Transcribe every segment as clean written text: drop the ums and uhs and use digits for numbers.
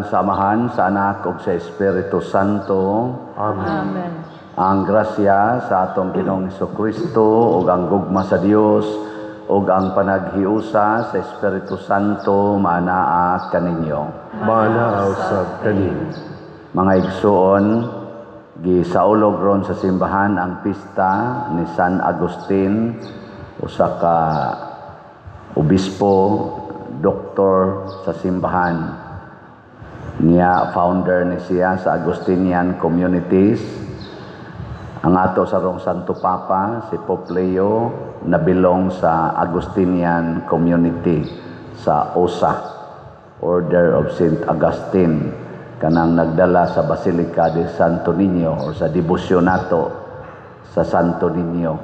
ngalan sa Amahan, sa Anak ug sa Espiritu Santo. Amen. Amen. Ang grasya sa atong Ginoong Kristo ug ang gugma sa Dios ug ang panaghiusa sa Espiritu Santo maanaa kaninyo. Maanaa usab kaninyo. Mga igsuon, gisaulog ron sa simbahan ang pista ni San Agustin, usa ka obispo, doktor sa simbahan. Niya founder ni siya sa Agustinian communities. Ang ato sarong Santo Papa, si Pope Leo, nabilong sa Agustinian community sa OSA, Order of Saint Augustine, kanang nagdala sa Basilica de Santo Niño or sa debosyon nato sa Santo Niño.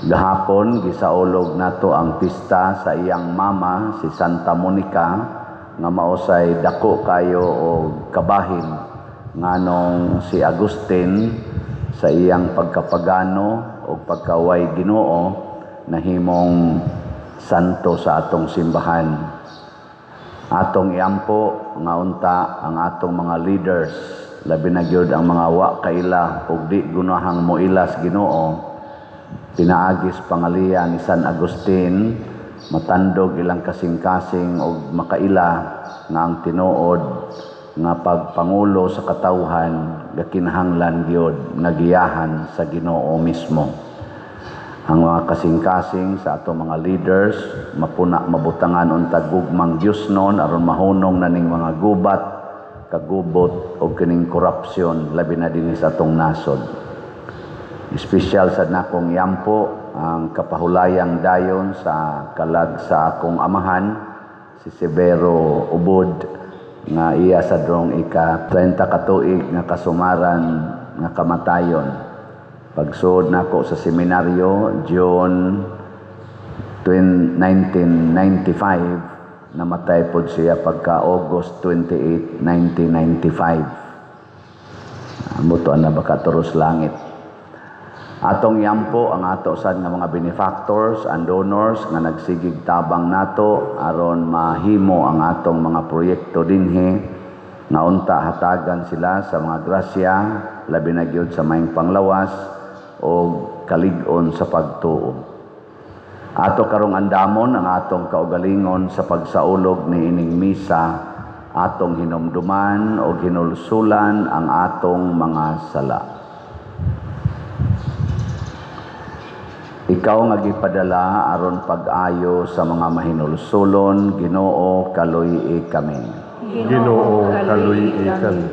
Gahapon gisaulog nato ang pista sa iyang mama, si Santa Monica, nga mausay dako kayo og kabahin nganong si Agustin sa iyang pagkapagano o pagkaway Ginoo nahimong santo sa atong simbahan. Atong iampo nga unta ang atong mga leaders, labi na gyud ang mga wa kaila ug di gunahang moilas Ginoo, pinaagis pangaliya ni San Agustin, matandog ilang kasing-kasing og makaila nga ang tinuod nga pagpangulo sa katawhan gakinahanglan gyud nga giyahan sa Ginoo mismo. Ang mga kasing-kasing sa atong mga leaders mapuna mabutangan unta gugmang Diosnon aron mahunong na ning mga gubat, kagubot og kining korupsyon labi na dinhi sa atong nasod. Espesyal sa nakong yampo ang kapahulayang dayon sa kalag sa akong amahan, si Severo Ubod, nga iya sa drong ika 30 katuig nga kasumaran nga kamatayon. Pagsuod nako sa seminaryo June 1995, namatay pod siya pagka August 28, 1995. Mutuan na baka turos langit. Atong yampo ang ato sad nga mga benefactors and donors nga nagsigig tabang nato aron mahimo ang atong mga proyekto dinhi, nga unta hatagan sila sa mga grasya, labi na gyud sa maayong panglawas o kalig-on sa pagtuo. Ato karong andamon ang atong kaugalingon sa pagsaulog ni ining misa, atong hinumduman o hinulsulan ang atong mga sala. Ikaw nga gipadala aron pag-ayo sa mga mahinulsulon, Ginoo, kaluy-i kami. Ginoo, kaluy-i kami.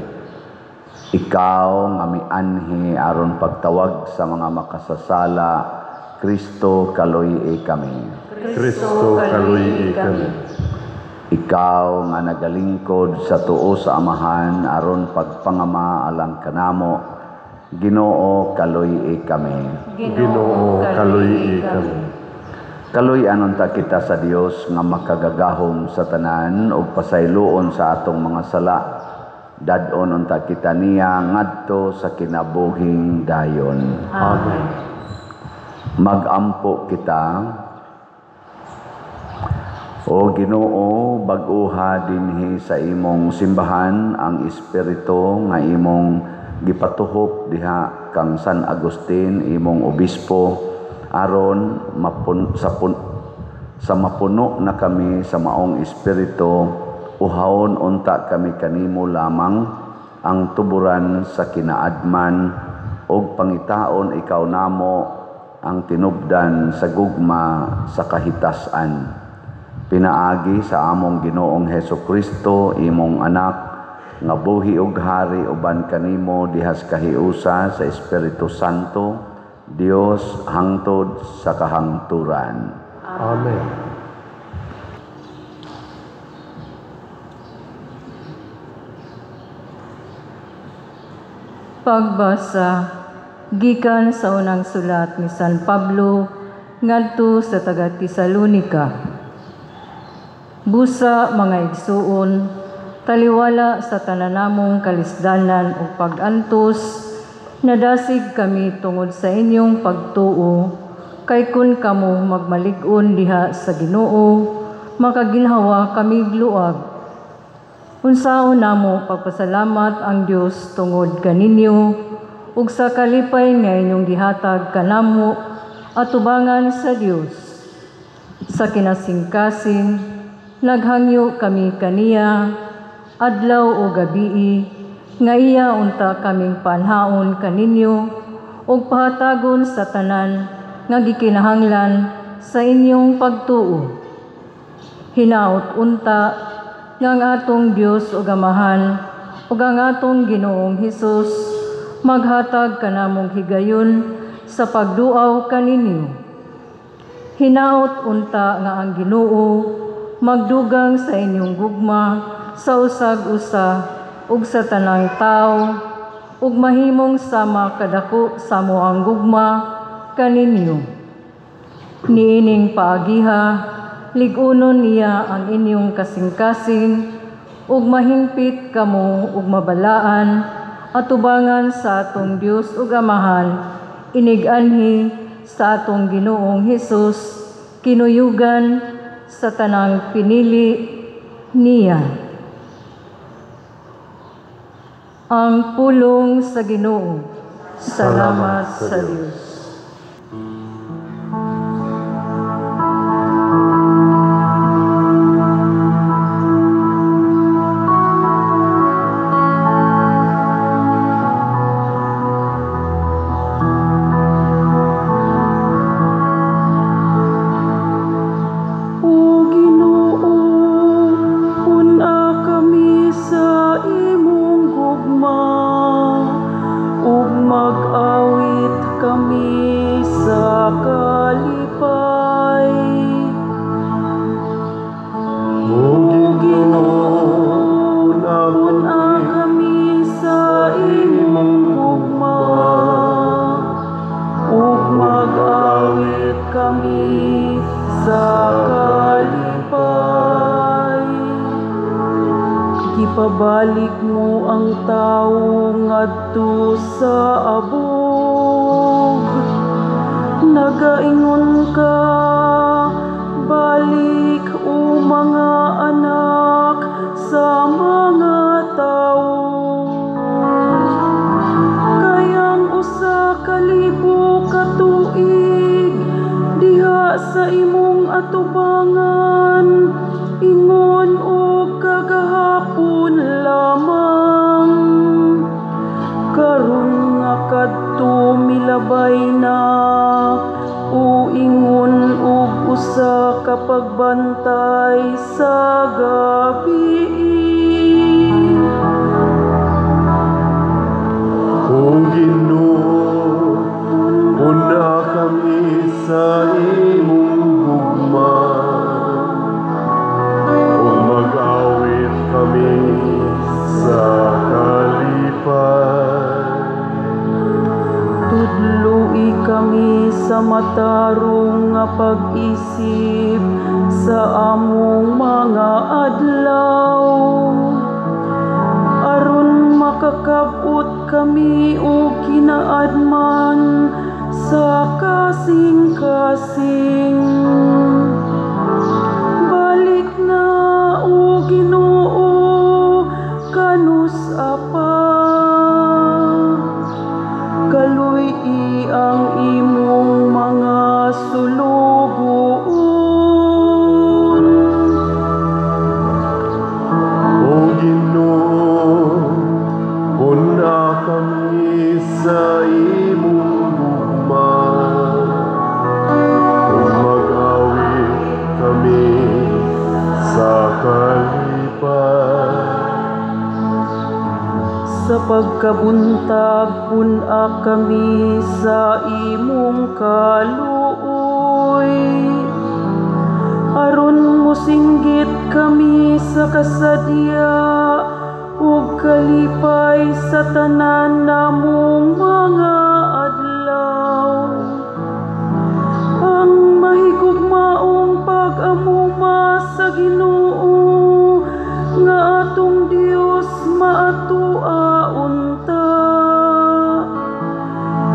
Ikaw nga mianhi aron pagtawag sa mga makasasala, Kristo, kaluy-i kami. Kristo, kaluy-i kami. Ikaw nga nagalingkod sa tuo sa Amahan aron pagpangama alang kanamo, Ginoo, kaluy-i kami. Ginoo, kaluy-i kami. Kaluy-anon ta kita sa Dios nga makagagahom sa tanan ug pasayloon sa atong mga sala. Dad-on unta kita niya ngadto sa kinabuhing dayon. Amen. Magampo kita. O Ginoo, bag-uha dinhi sa imong simbahan ang espiritu nga imong gipatuhop diha kang San Agustin, imong obispo, aron sa mapuno na kami sa maong espiritu, uhawon unta kami kanimo lamang ang tuburan sa kinaadman, og pangitaon ikaw namo ang tinubdan sa gugma sa kahitasan. Pinaagi sa among Ginoong Heso Kristo, imong anak, nga buhi og hari uban kanimo dihas kahiusa sa Espiritu Santo, Dios hangtod sa kahangturan. Amen. Pagbasa gikan sa unang sulat ni San Pablo ngadto sa taga Tesalonika. Busa mga igsuon, taliwala sa tananamong kalisdanan ug pag-antos, nadasig kami tungod sa inyong pagtuo, kay kun kamo magmalig-on diha sa Ginoo, makaginhawa kami luag. Unsaon namo pagpasalamat ang Dios tungod kaninyo ug sa kalipay nga inyong gihatag kanamo atubangan sa Dios. Sa kinasingkasing naghangyo kami kaniya adlaw o gabii nga iya unta kaming panhaon kaninyo ug pahatagon sa tanan nga gikinahanglan sa inyong pagtuo. Hinaot unta nga ang atong Dios ug Amahan ug ang atong Ginoong Hesus maghatag kanamong higayon sa pagduaw kaninyo. Hinaot unta nga ang Ginoo magdugang sa inyong gugma sa usag-usa ug sa tanang tawo ug mahimong sama kadako sa ang gugma kaninyo. Niining paagiha, lig-unon niya ang inyong kasing-kasing ug mahingpit kamo ug mabalaan atubangan sa atong Dios ug Amahan, inig-anhi sa atong Ginoong Hesus, kinuyugan sa tanang pinili niya. Ang pulong sa Ginoo. Salamat sa Dios. O Ginoo, una kami sa imong gugma, ug mag-awit kami sa kalipay. O Ginoo, Una kami sa imong gugma, ug mag-awit kami sa kalipay. Gipabalik mo ang tawo ngadto sa abog. Nagaingon ka, balik o mga anak sa mga tawo. Kayang usa ka libo ka tuig diha sa imong atubangan, ingon og kagahapon lamang. Karon nga kadto milabay na, o ingon og usa ka pagbantay sa gabi. O Ginoo, una kami sa imong gugma, ug mag-awit kami sa kalipay. Tudloi kami sa matarong nga pag-isip sa among mga adlaw, aron makakab-ot kami og kinaadman sa kasing-kasing. Balik na, o Ginoo, kanus-a pa. Kaluy-i ang imong mga sulugoon. O Ginoo, una kami sa imong gugma, ug mag-awit kami sa kalipay. Sa pagkabuntag pun-a kami sa imong kaluoy, aron mosinggit kami sa kasadya ug kalipay sa tanan namong mga adlaw. Ang mahigugmaong pag-amuma sa Ginoo nga atong Dios maatua unta,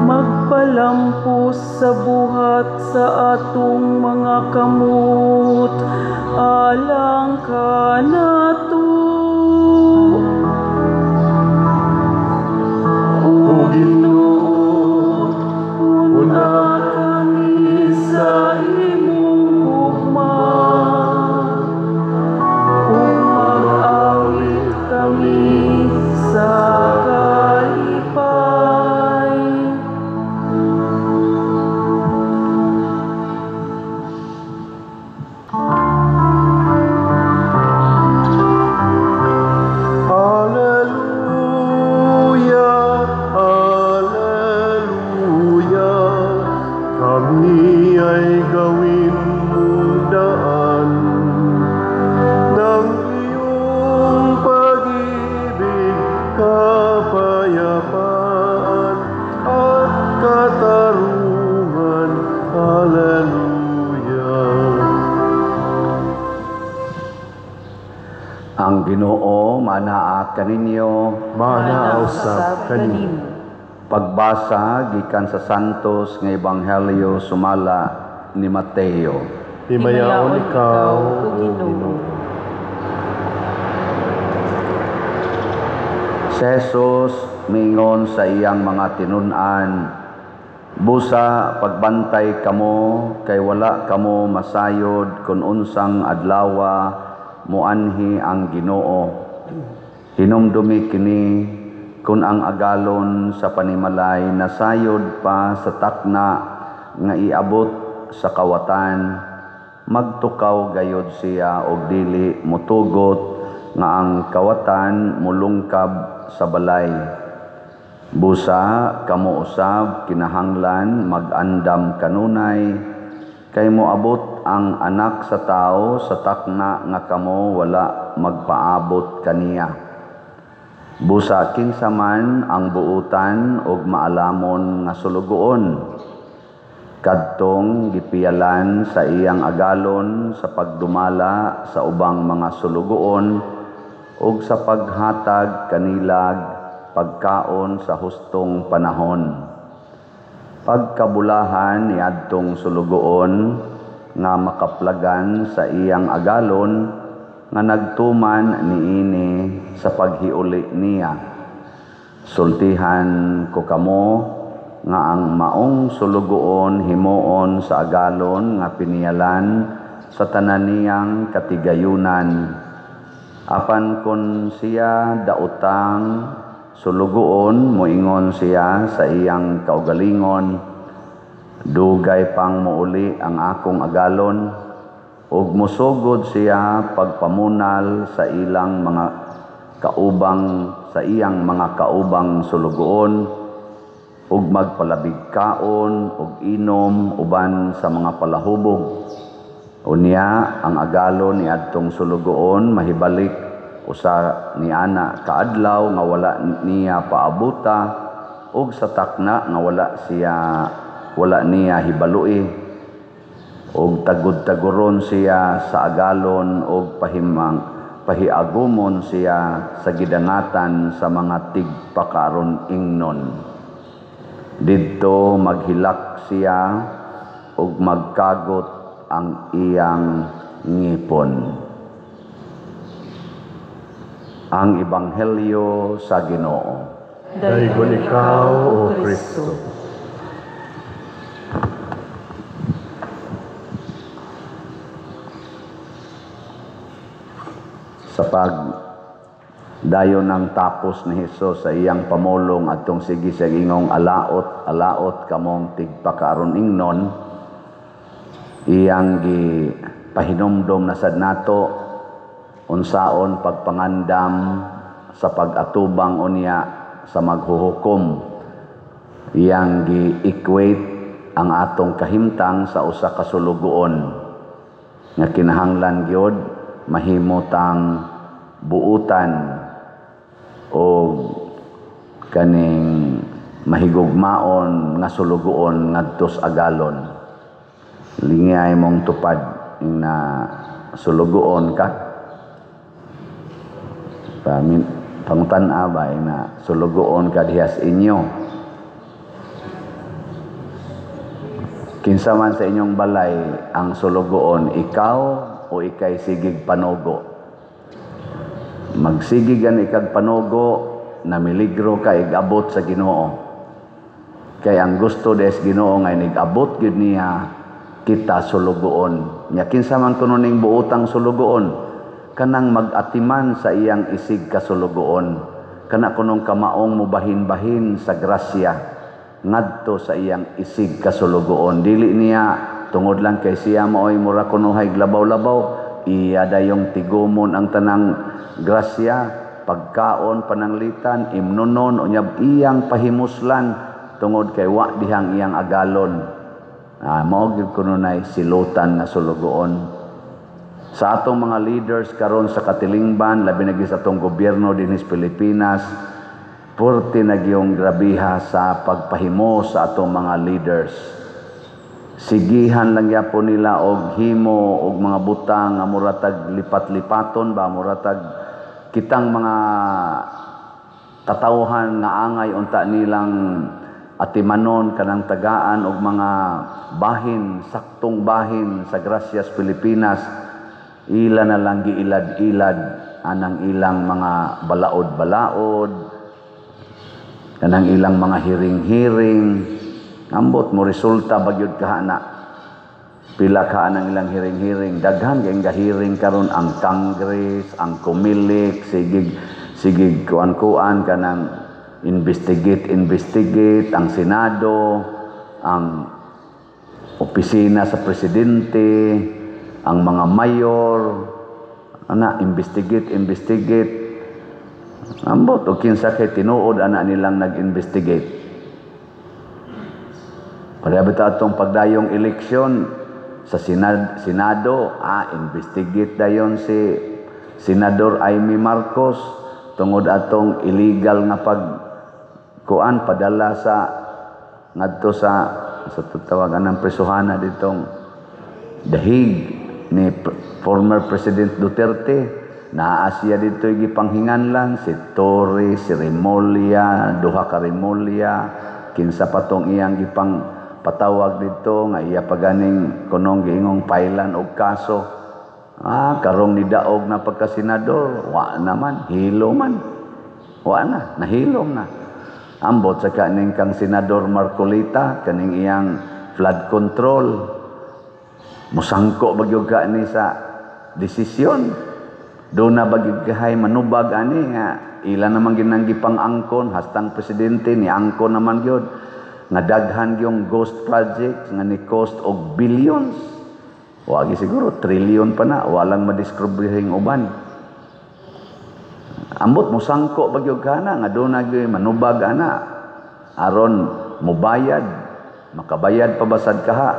magpalampos sa buhat sa atong mga kamot alang kanato. Kapayapaan at katarungan. Hallelujah. Ang Ginoo manaa kaninyo. Manaa usab kanimo. Pagbasa gikan sa Santos nga Ebanghelyo sumala ni Mateo. Himayaon ikaw, O Ginoo. Si Jesus mingon sa iyang mga tinun-an, busa pagbantay kamo kay wala kamo masayod kun unsang adlawa moanhi ang Ginoo. Hinumdumi kini kun ang agalon sa panimalay nasayod pa sa takna nga iabot sa kawatan, magtukaw gayod siya og dili motugot nga ang kawatan mulungkab sa balay. Busa kamo usab kinahanglan magandam kanunay kay moabot ang anak sa tawo sa takna nga kamo wala magpaabot kaniya. Busa kinsa man ang buutan og maalamon nga sulugoon, kadtong gipiyalan sa iyang agalon sa pagdumala sa ubang mga sulugoon ug sa paghatag kanilag pagkaon sa hustong panahon. Pagkabulahan niadtong sulugoon nga makaplagan sa iyang agalon nga nagtuman niini sa paghiuli niya. Sultihan ko kamo nga ang maong sulugoon himuon sa agalon nga piniyalan sa tanan niyang katigayunan. Apan kun siya daotang sulugoon, moingon siya sa iyang kaugalingon, dugay pang mouli ang akong agalon, ug mosugod siya pagpamunal sa ilang mga kaubang, sa iyang mga kaubang sulugoon, ug magpalabig kaon ug inom uban sa mga palahubog. Unya ang agalon niadtong sulugoon mahibalik usa niana kaadlaw nga wala niya paabuta, ug sa takna nga wala niya hibalui, ug tagud-taguron siya sa agalon ug pahiagumon siya sa gidangatan sa mga tigpakaron ingnon. Didto maghilak siya ug magkagot ang iyang ngipon. Ang Ebanghelyo sa Ginoo. Daygon ikaw, O Kristo. Sa pag dayon ang tapos ni Hesus sa iyang pamulong atong sige sa ingong alaot, alaot kamong tigpakaron ingnon, iyang gipahinumdom na sad nato unsaon pagpangandam sa pag-atubang unya sa maghuhukom. Iyang gi-equate ang atong kahimtang sa usa ka sulugoon nga kinahanglan gyud mahimutang buutan o kaning mahigugmaon nga sulugoon ngadto sa agalon. Lingay mong tupad na sulugoon ka. Pangutan-a ba na sulugoon ka diha sa inyo. Kinsa man sa inyong balay ang sulugoon, ikaw o ikay sigig panugo? Magsigig gan ikag panugo, namiligro ka igabot sa Ginoo. Kay ang gusto des Ginoo nga inigabot gyud niya kita sulugoon. Nya kinsa man kuno ning buotang sulugoon, kanang mag-atiman sa iyang isig kasulugoon, kana kunong kamaong mubahin-bahin sa grasya ngadto sa iyang isig kasulugoon. Dili niya tungod lang kay siya maoy mura kunuhay labaw-labaw, iya dayong tigumon ang tanang grasya, pagkaon, pananglitan, imnonon, unyab iyang pahimuslan tungod kay wa dihang iyang agalon. Mao gyud kuno nay silutan nga sulugoon. Sa atong mga leaders karon sa katilingban, labi na gyud sa atong gobyerno dinhi sa Pilipinas, Purti na gyung grabiha sa pagpahimo sa atong mga leaders. Sigihan lang gyapon nila og himo og mga butang nga muratag lipat-lipaton ba, muratag kitang mga katawhan nga angay unta nilang atimanon kanang tagaan og mga bahin, saktong bahin sa Gracias Pilipinas, ila na lang giilad-ilad anang ilang mga balaod-balaod, kanang ilang mga hiring-hiring. Ambot mo resulta bagyod kahana. Pila ka anang ilang hiring-hiring, daghan kay gahiring karon ang Congress, ang Comelec, sige sige kuan-kuan kanang investigate investigate ang Senado, ang opisina sa presidente, ang mga mayor, ana, investigate investigate. Ambot og kinsa kay tinuod ana nilang nag-investigate. Pareha bitaw atong pagdayong eleksyon sa Senado, investigate dayon si Senador Imee Marcos tungod atong illegal nga pag kuan padala sa ngadto sa tatawagan ng presuhana ditong dahig ni former President Duterte. Naa siya dito gipanghinganlan si Torre, si Remulla, duha ka Remulla, kinsa patong iyang gipang patawag dito nga iya paganing kunong giingong pailan og kaso. Karong nidaog na pagka-senador, wa naman, hilo man. Wa na, nahilom na. Ambot sa kaning kang Senador Marcoleta, kaning iyang flood control. Musangko bagyog ka ni sa desisyon. Doon na bagyog kahay manubag ani nga ila naman ginang gipang-angkon hastang presidente ni angkon naman gyud nga daghan gyung ghost project nga ni cost og billions. Wagi siguro trillion pa na, walang madiskubrehing uban. Ambot musangko bagyog kana nga doon na gyud manubag ana aron mubayad, makabayad pa basad kaha.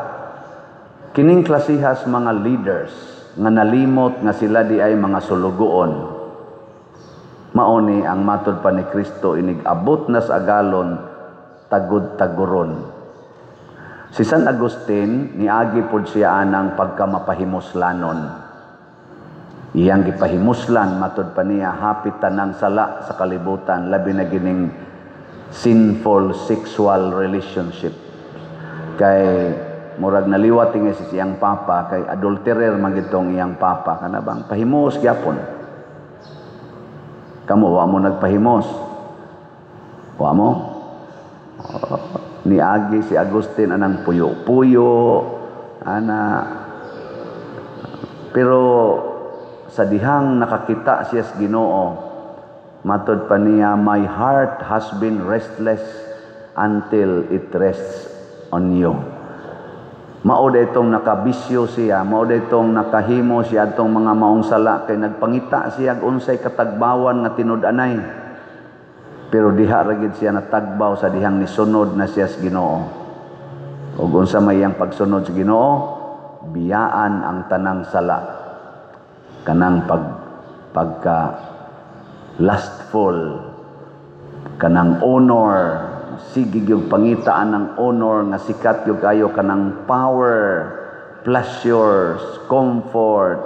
Kining klasihas mga leaders nga nalimot nga sila di ay mga sulugoon. Maoni ang matod pa ni Kristo, inig abot na sa agalon tagud-taguron. Si San Agustin niagi pod siya anang pagkamapahimuslanon. Iyang gipahimuslan matod pa niya hapit tanang sala sa kalibutan, labi na gining sinful sexual relationship. Kay murag naliwat nga si siyang papa kay adulterer man gitong iyang papa, kana bang pahimos gyapon. Kamo wa mo nagpahimos? Wa mo? Niagi si Agustin anang puyo-puyo ana, pero sa dihang nakakita siya sa Ginoo, matod pa niya, my heart has been restless until it rests on you. Mao da itong nakabisyo siya, mao da itong nakahimo siya atong mga maong sala kay nagpangita siya og unsay katagbawan nga tinud-anay. Pero diha ra gid siya natagbaw sa dihang nisunod na siya sa Ginoo. Ug unsa may iyang pagsunod sa Ginoo? Biyaan ang tanang sala. Kanang pagka lustful, kanang honor, sige gyud pangitaan ng honor nga sikat gyud kayo, kanang power, pleasures, comfort.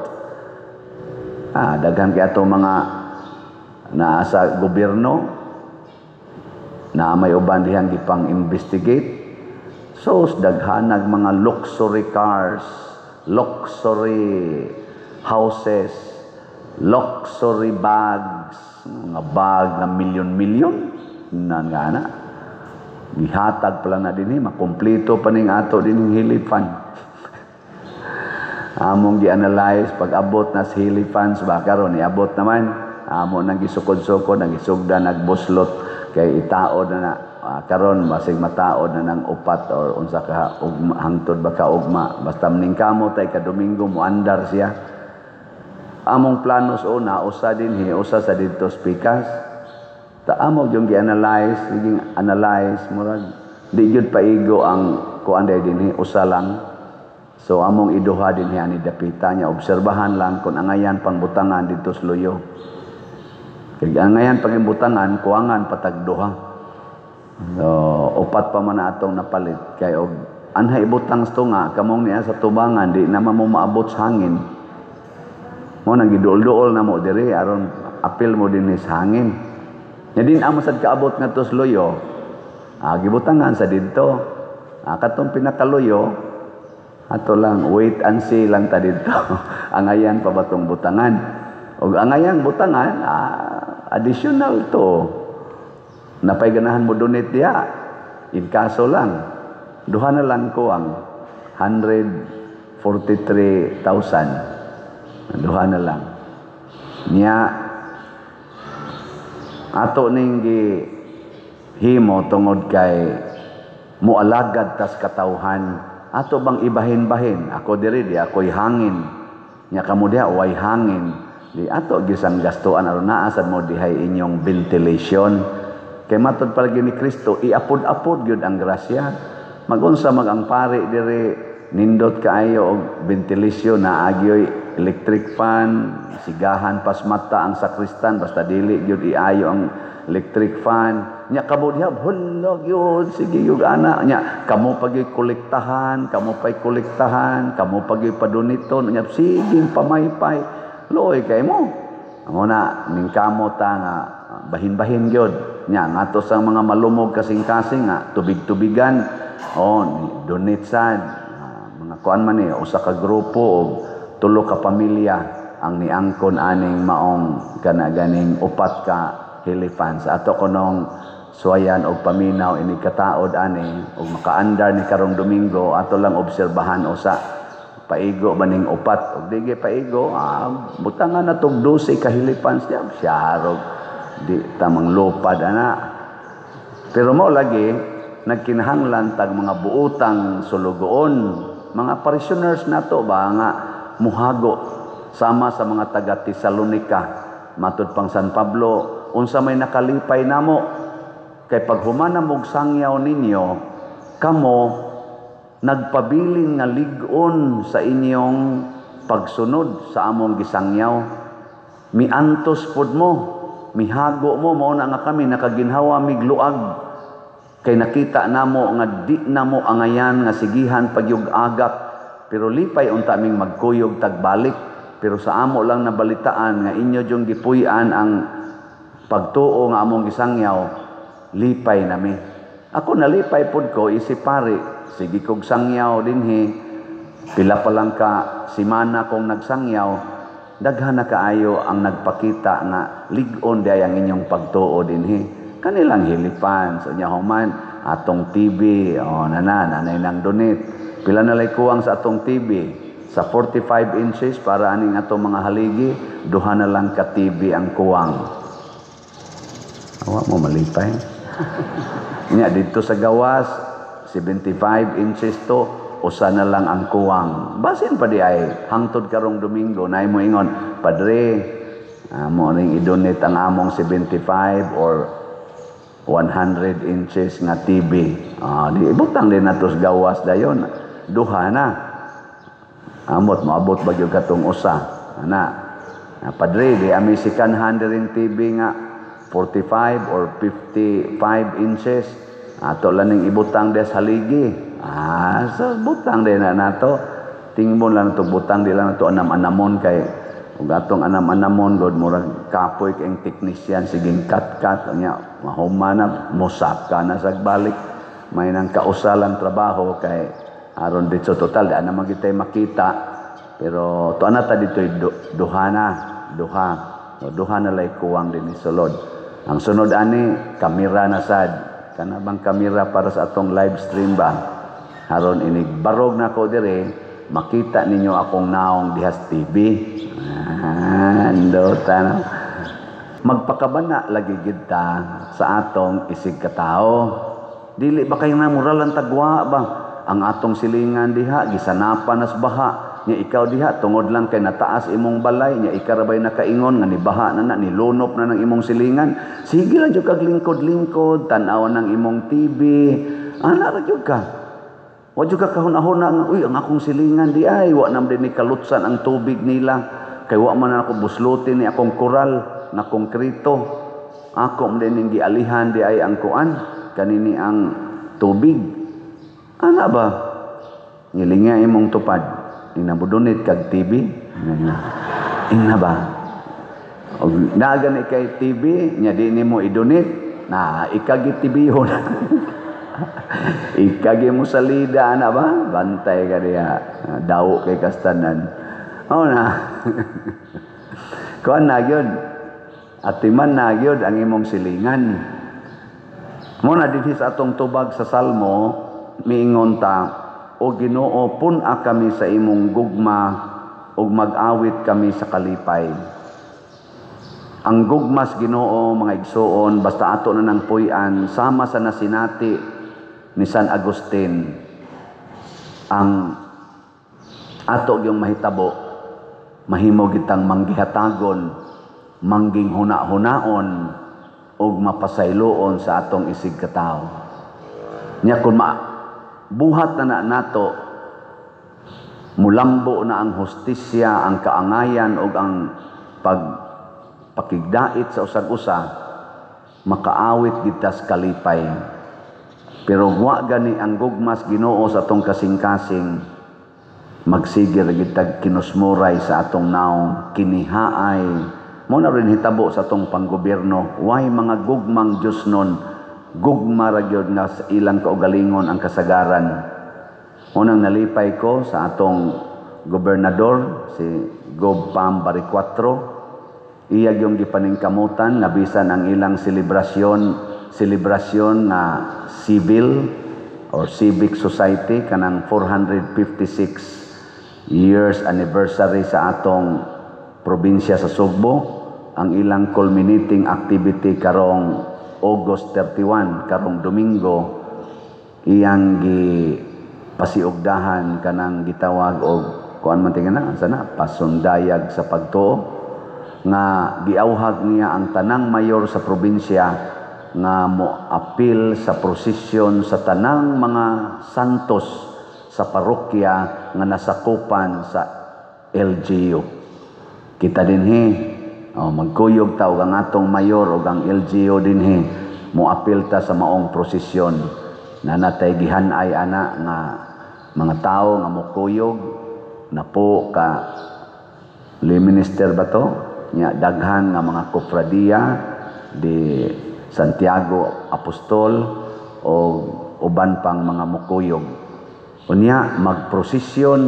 Daghan kay ato mga naa sa gobyerno na may uban dihang gipang investigate. So daghanag mga luxury cars, luxury houses, luxury bags, mga bag na milyon-milyon na nga na. Gihatag pala na dinhi, makumpleto pa ning ato dinhing Healy Fund. Among gi-analyze pag abot na sa Healy Funds ba karon iabot naman amo nang gisukod-sukod, nagisugda, nagbuslot kay itaod na na. Karon basig mataod na ng upat or unsa ka ugma, hangtod ba ka ugma, basta maningkamot tay ka Domingo moandar siya. Among plano sa una, usa dinhi, usa sa didto pikas. Ta amo yung gi-analyze, giging analyze murag di gyud paigo ang kuan day dinhi, usa lang. So among iduha dinhi ani dapita niya, obserbahan lang kung angayan pangbutangan didto sa luyo. Kay angayan pag imbutangan, kuangan patag duha. So, upat pa man na atong napalit kay og anha ibutang sa tunga kamong niya sa tubangan, di na mo maabot sa hangin. Mo nang giduol-duol na mo diri aron apil mo dinhi sa hangin. Nya din amo sad kaabot ngadto sa luyo. Gibutangan sa didto. Katong pinakaluyo ato lang wait and see lang ta didto. Angayan pa ba tong butangan? Og angayang butangan, additional to. Napay ganahan mo donate diha. In kaso lang, duha na lang ko ang 143,000. Duha na lang. Niya ato ning gihimo tungod kay mualagad tas katawhan. Ato bang ibahin-bahin? Ako diri di ako'y hangin. Nya kamo diha way hangin. Di ato gisang gastuan aron naa sad mo dihay inyong ventilation. Kay matod palagi ni Kristo, iapod-apod gyud ang grasya. Magunsa mag ang pari diri nindot kaayo og ventilation na agyoy electric fan, sigahan pas mata ang sakristan basta dili gyud iayo ang electric fan. Nya kamo diha hala gyud, sige gyud ana. Nya kamo pa gyud kolektahan, kamo pa'y kolektahan, kamo pa gyud padoniton, nya sige pamaypay. Luoy kay mo. Amo na ning kamo ta nga bahin-bahin gyud. Nya ngadto sa mga malumog kasing-kasing nga tubig-tubigan. Oh, donate sad. Mga kuan man ni usa ka grupo og tulo ka pamilya ang niangkon aning maong kana ganing upat ka helifans. Ato kunong suwayan og paminaw ini kataod ani og makaandar ni karong Domingo, ato lang obserbahan usa paigo ba ning upat og digi paigo, butangan na tog 12 ka helifans diya siyarog di tamang lupad ana. Pero mo lagi nagkinahanglan tag mga buotang sulugoon, mga parishioners nato ba nga muhago sama sa mga taga Tesalonica. Matud pang San Pablo, unsa may nakalipay namo kay paghumana mog sangyaw ninyo, kamo nagpabilin nga lig-on sa inyong pagsunod sa among gisangyaw. Miantos pod mo, mihago mo, mao na nga kami nakaginhawa migluag kay nakita namo nga di namo angayan nga sigihan pagyug-agak, pero lipay unta ming magkuyog tagbalik. Pero sa amo lang nabalitaan nga inyo jung gipuy-an ang pagtuo nga among gisangyaw, lipay nami. Ako nalipay pod ko isip pari, sige kog sangyaw dinhi, pila pa lang ka simana kong nagsangyaw, daghan na kaayo ang nagpakita nga lig-on di ang inyong pagtuo dinhi. Kanilang hilipan sa so, human atong TV, oh nana nanay nang donate. Pila na lay kuwang sa atong TV sa 45 inches para aning atong mga haligi, duha na lang ka TV ang kuwang. Awa mo malipay. Nya dito sa gawas 75 inches to, usa na lang ang kuwang. Basin pa di ay hangtod karong Domingo naay mo ingon, "Padre, mo ning i-donate ang among 75 or 100 inches nga TV." Di ibutang din nato sa gawas dayon. Duha na. Amot moabot ba gyud katong usa. Ana. Padre, di ami second hand rin TV nga 45 or 55 inches. Ato lang ning ibutang des haligi. So butang din na nato. Tingbon lang nato butang, di lang nato anam-anamon kay ug atong anam-anamon god murag kapoy kay technician siging cut-cut nya mahuma na mosap ka na sa balik. May nang kausalang trabaho kay aron dito total di na magitay makita, pero tuan na ta dito duha na, duha. So, duha na lay kuwang din ni sulod. Ang sunod ani kamera na sad. Kana bang kamera para sa atong live stream ba? Aron inig barog na ko dire, makita ninyo akong naong dihas TV. Andota na. Magpakabana lagi gid ta sa atong isig katao. Dili ba kay namural ang tagwa ba? Ang atong silingan diha gisanapan nas baha. Nya ikaw diha tungod lang kay nataas imong balay, nya ikarabay nakaingon nga nibaha na na, nilunop na ng imong silingan. Sige lang jud kag lingkod-lingkod, tan-aw ng imong TV. Ana ra jud ka. Wa jud ka kahuna-huna nga, uy, ang akong silingan di ay wa nam din ni kalutsan ang tubig nila. Kay wa man ako buslutin ni akong koral. na konkrito. Ako man ning gialihan di ay ang kuan kanini ang tubig. Ana ba? Ngilinga imong tupad. Ina mo-donate kag TV. Ingna ba? Og naa gani kay TV nya di nimo i-donate na ikagi TV-hon. Ikagi mo sa lida, ana ba? Bantay ka diha. Daw kay kastanan. Oh na. Kuan na gyud. Atiman na gyud ang imong silingan. Mo na dinhi sa atong tubag sa Salmo, miingon ta, "O Ginoo, pun-a kami sa imong gugma ug mag-awit kami sa kalipay." Ang gugmas Ginoo, mga igsuon, basta ato na nang puy-an sama sa nasinati ni San Agustin, ang ato yung mahitabo, mahimo gitang manggihatagon, mangging huna-hunaon ug mapasayloon sa atong isig katawo. Nya kun buhat na na nato, mulambo na ang hustisya, ang kaangayan ug ang pag pakigdait sa usag-usa, makaawit gitas kalipay. Pero wa gani ang gugmas Ginoo sa atong kasing-kasing, magsigir gitag kinusmuray sa atong naong kinihaay. Mo na rin hitabo sa atong panggobyerno, way mga gugmang Diyos nun, gugma ra gyud nga sa ilang kaugalingon ang kasagaran. Unang nalipay ko sa atong gobernador, si Gob Pam Baricuatro, iya yung gipaningkamutan nga bisan ang ilang selebrasyon na civil or civic society kanang 456 years anniversary sa atong probinsya sa Sugbo, ang ilang culminating activity karong August 31, karong Domingo, iyang gi pasiugdahan kanang gitawag og kuan man tingnan na sana pasundayag sa pagtuo, nga giawhag niya ang tanang mayor sa probinsya nga mo-apil sa prosesyon sa tanang mga santos sa parokya nga nasakupan sa LGU. Kita dinhi, oh, magkuyog ta og ang atong mayor og ang LGU dinhi moapil ta sa maong prosesyon. Nanatay gihanay ana nga mga tao nga mokuyog na po ka li minister ba to? Nya daghan nga mga kopradya di Santiago Apostol o uban pang mga mukuyog. Unya magprosesyon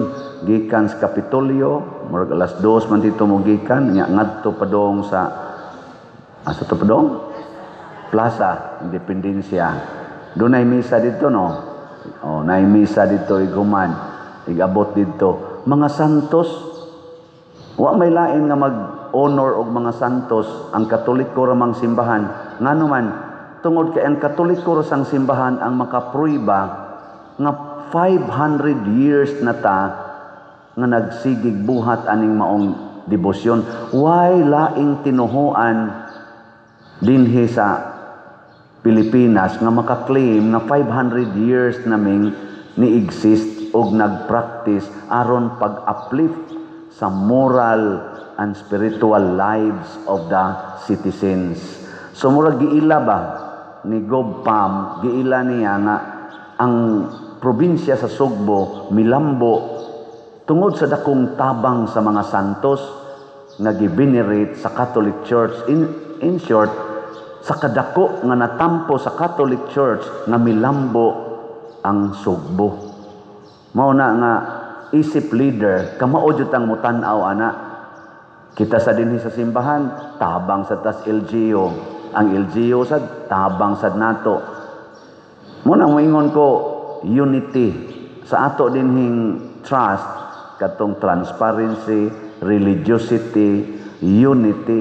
gikan sa Kapitolyo, murag alas 2 man dito mo gikan, nya ngadto padong sa asa to padong? Plaza Independencia. Dunay misa dito, no? Oh, nay misa dito iguman, igabot dito. Mga santos, wa may lain nga mag-honor og mga santos ang Katoliko ra mang simbahan. Ngano man, tungod kay ang Katoliko ra sang simbahan ang makapruiba nga 500 years na ta nga nagsigig buhat aning maong debosyon. Why laing tinuhuan dinhi sa Pilipinas nga makaklaim nga 500 years naming ni-exist og nagpractice aron pag-uplift sa moral and spiritual lives of the citizens? So murag giila ba ni Gob Pam, giila niya nga ang probinsya sa Sugbo milambo tungod sa dakong tabang sa mga santos nga givenerate sa Catholic Church. In short, sa kadako nga natampo sa Catholic Church nga milambo ang Sugbo. Mao na nga isip leader, kamao jud ang mutan-aw ana. Kita sa dinhi sa simbahan, tabang sa tas LGU. Ang LGU sad tabang sad nato. Mo na moingon ko unity sa ato dinhing trust, katong transparency, religiosity, unity,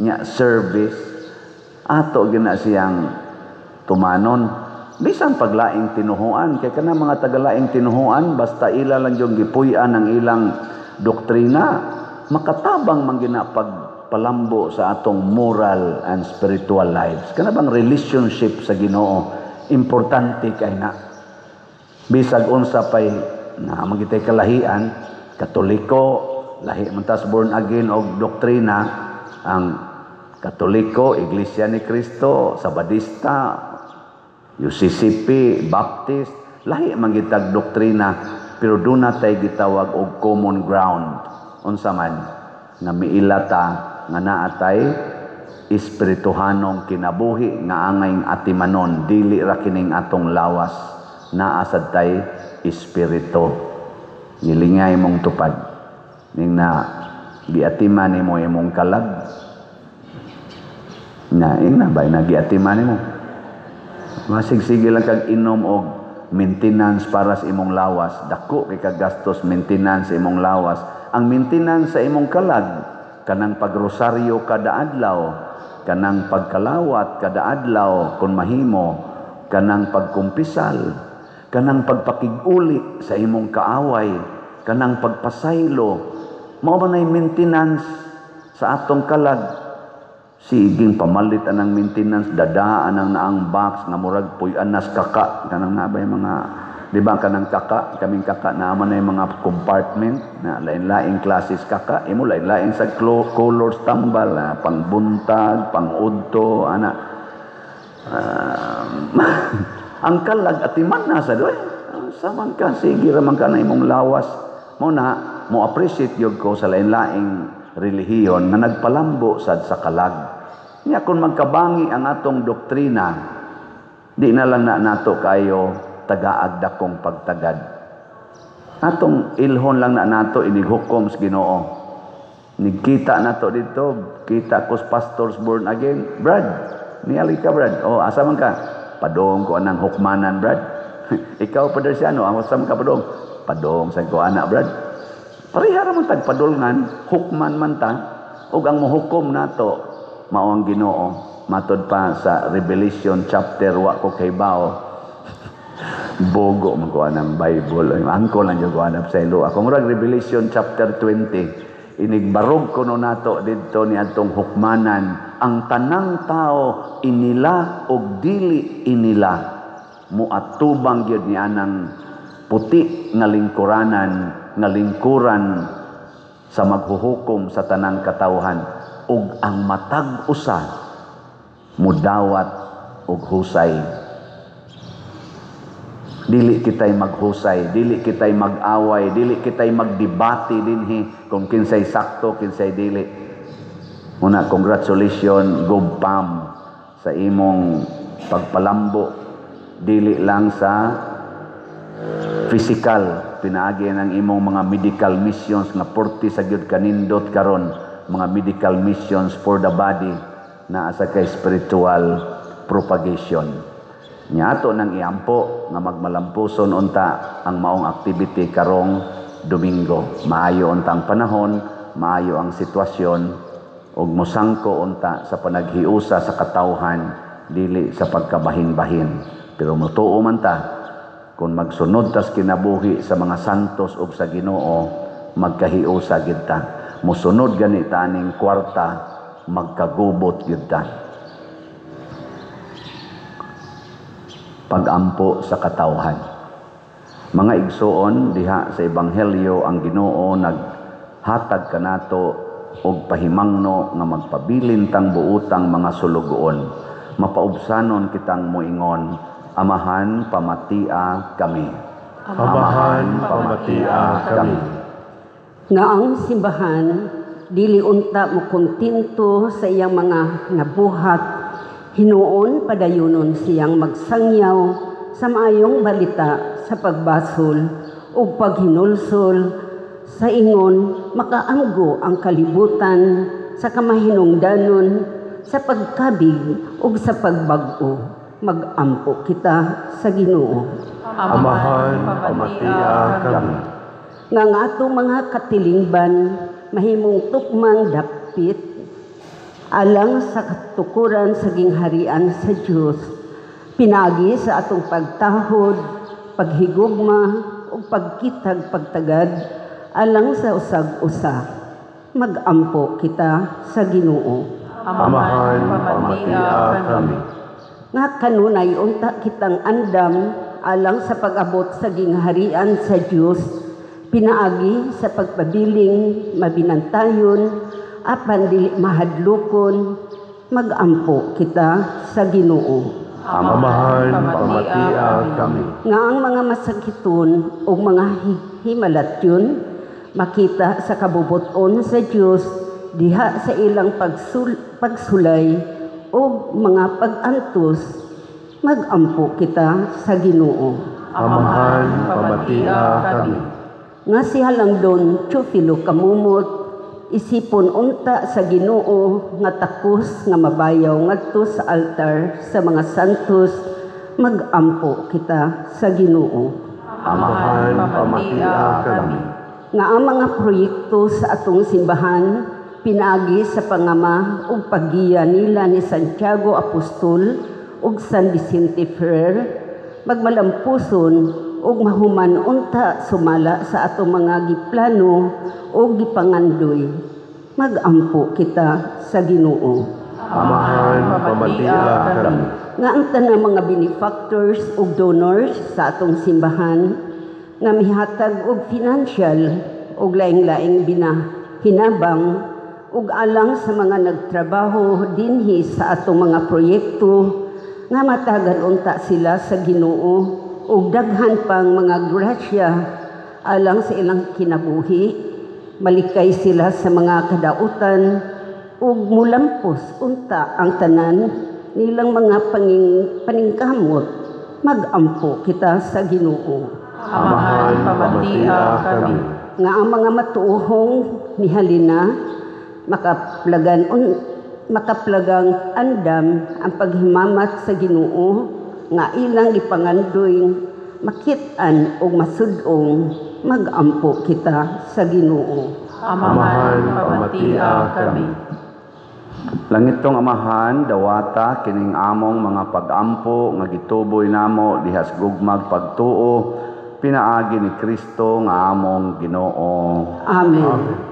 nya service, ato gina siyang tumanon bisan paglaing tinuhuan, kay kana mga tagalaing tinuhuan, basta ila lang yung gipuy-an ang ilang doktrina, makatabang man gina pagpalambo sa atong moral and spiritual lives. Kana bang relationship sa Ginoo, importante kay na bisag unsa pay na magitay kalahian. Katoliko lahi man tas born again og doktrina ang Katoliko, Iglesia ni Cristo, Sabadista, UCCP, Baptist, lahi man gitag doktrina, pero duna tay gitawag og common ground. Unsa man nga miila ta nga naa tay espirituhanong kinabuhi nga angayng atimanon, dili ra kining atong lawas, naa sad tay espiritu. Gilingay mong tupad ning na giatiman nimo imong kalag na ing na ba na giatiman nimo, masigsige lang kag inom og maintenance para sa imong lawas. Dako kay kagastos maintenance sa imong lawas. Ang maintenance sa imong kalag, kanang pagrosaryo kada adlaw, kanang pagkalawat kada adlaw kung mahimo, kanang pagkumpisal, kanang pagpakig-uli sa imong kaaway, kanang pagpasaylo, mao man ay maintenance sa atong kalag. Siging pamalit anang maintenance, dadaan ang naang box nga murag puy-an nas kaka, kanang nabay mga, di ba kanang kaka, kaming kaka naa man ay mga compartment na lain-laing classes kaka, imo lain-laing sa colors tambal, pangbuntag, pangudto, ana. Ang kalag atiman na sa doy. Saman ka, sige ra man ka na imong lawas. Mo na mo appreciate gyud ko sa lain-laing relihiyon nga nagpalambo sad sa kalag. Nya kung magkabangi ang atong doktrina, di na lang na nato kayo tagaag dakong pagtagad. Atong ilhon lang na nato inighukom sa Ginoo. Nigkita nato dito, kita ko pastors born again. Brad, niali ka, Brad. Oh, asa man ka? Padong ko anang hukmanan, Brad. Ikaw pa siya, no? Asa man ka padong? Padong sa ko anak, Brad. Pareha ra man tag padulngan, hukman man ta. Ug ang mohukom nato mao ang Ginoo. Matod pa sa Revelation chapter, wa ko kahibaw. Bogo man ko anang Bible. Angko lang jud ko anap sa ilo. Ako murag Revelation chapter 20. Inigbarog kuno nato didto ni adtong hukmanan ang tanang tao, inila og dili inila, muatubang gyud ni anang puti nga lingkuranan, nga lingkuran sa maghuhukom sa tanang katawhan, ug ang matag usa mudawat og husay. Dili kitay maghusay, dili kitay mag-away, dili kitay magdebate dinhi kung kinsay sakto, kinsay dili. Muna, congratulations Gobpam sa imong pagpalambo, dili lang sa physical, pinaagi ng imong mga medical missions nga porti sa gyud kanindot karon, mga medical missions for the body naa sa kay spiritual propagation. Nya ato nang iampo nga magmalampuson unta ang maong activity karong Domingo. Maayo unta ang panahon, maayo ang sitwasyon, ug mosangko unta sa panaghiusa sa katawhan, dili sa pagkabahin-bahin. Pero motuo man ta, kung magsunod tas kinabuhi sa mga santos ug sa Ginoo, magkahiusa gid ta. Mosunod gani ta aning kwarta, magkagubot gid ta. Pagampo sa katawhan. Mga igsoon, diha sa Ebanghelyo ang Ginoo naghatag kanato og pahimangno nga magpabilin tang buotang mga sulugoon. Mapaubsanon kitang moingon, Amahan, pamatia kami. Amahan, pamatia kami. Nga ang simbahan dili unta mokontento sa iyang mga nabuhat, hinuon padayunon siyang magsangyaw sa maayong balita sa pagbasol ug paghinulsol sa ingon makaamgo ang kalibutan sa kamahinungdanon sa pagkabig ug sa pagbag-o. Magampo kita sa Ginoo. Amahan, pamatia kami. Nga ang atong mga katilingban mahimong tukmang dapit alang sa katukuran sa gingharian sa Dios, pinaagi sa atong pagtahod, paghigugma ug pagkitag pagtagad alang sa usag-usa. Magampo kita sa Ginoo. Amahan, pamatia kami. Nga kanunay unta kitang andam alang sa pag-abot sa gingharian sa Dios, pinaagi sa pagpabiling mabinantayon apan dili mahadlokon, Magampo kita sa Ginoo. Amahan, pamatia kami. Nga ang mga masakiton ug mga himalatyon makita sa kabubuton sa Dios diha sa ilang pagsulay ug mga pag-antos. Magampo kita sa Ginoo. Amahan, pamatia kami. Nga si Halangdon Teofilo Camomot isipon unta sa Ginoo nga takos nga mabayaw ngadto sa altar sa mga santos. Magampo kita sa Ginoo. Amahan, pamatia kami. Nga ang mga proyekto sa atong simbahan pinaagi sa pangama ug paggiya nila ni Santiago Apostol ug San Vicente Ferrer magmalampuson ug mahuman unta sumala sa atong mga giplano ug gipangandoy. Magampo kita sa Ginoo. Amahan, pamatia kami. Nga ang tanang mga benefactors ug donors sa atong simbahan nga mihatag og financial ug laing-laing binahinabang ug alang sa mga nagtrabaho dinhi sa atong mga proyekto nga matagan unta sila sa Ginoo ug daghan pang mga grasya alang sa ilang kinabuhi, malikay sila sa mga kadautan ug mulampos unta ang tanan nilang mga paningkamot. Magampo kita sa Ginoo. Amahan, pamatia kami. Nga ang mga matuohong mihalina makaplagang andam ang paghimamat sa Ginoo nga ilang gipangandoy makit-an og masud-ong. Magampo kita sa Ginoo. Amahan, pamatia kami. Langitong Amahan, dawata kining among mga pagampo nga gituboy namo diha sa gugmag pagtuo pinaagi ni Kristo nga among Ginoo. Amen. Amen.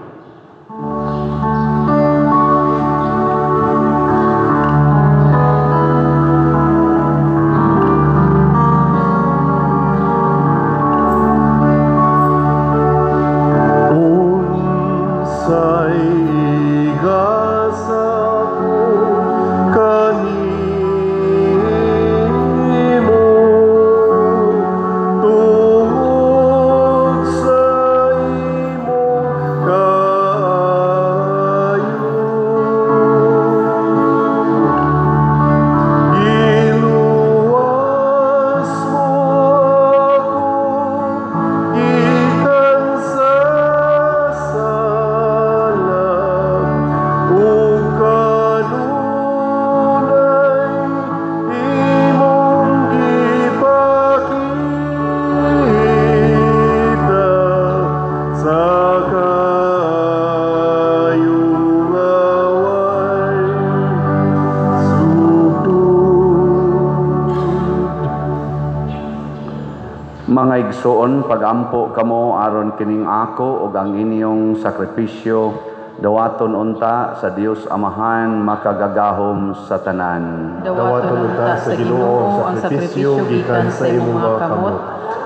Mga igsoon, pagampo kamo aron kining ako ug ang inyong sakripisyo dawaton unta sa Dios Amahan makagagahom sa tanan. Dawaton unta sa Ginoo ang sakripisyo gikan sa imong mga kamot,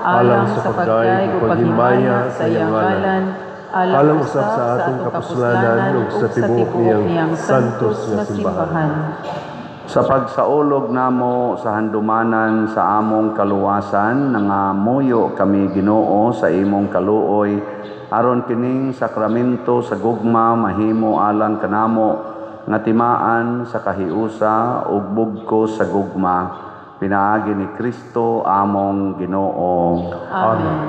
alang sa pagdayeg ug paghimaya sa iyang ngalan, alang usab sa atong kapuslanan ug sa tibuok niyang santos nga simbahan. Sa pagsaulog namo sa handumanan sa among kaluwasan, nangamuyo kami Ginoo sa imong kaluoy, aron kining sakramento sa gugma mahimo alang kanamo nga timaan sa kahiusa ug bugkos sa gugma, pinaagi ni Kristo among Ginoo. Amen.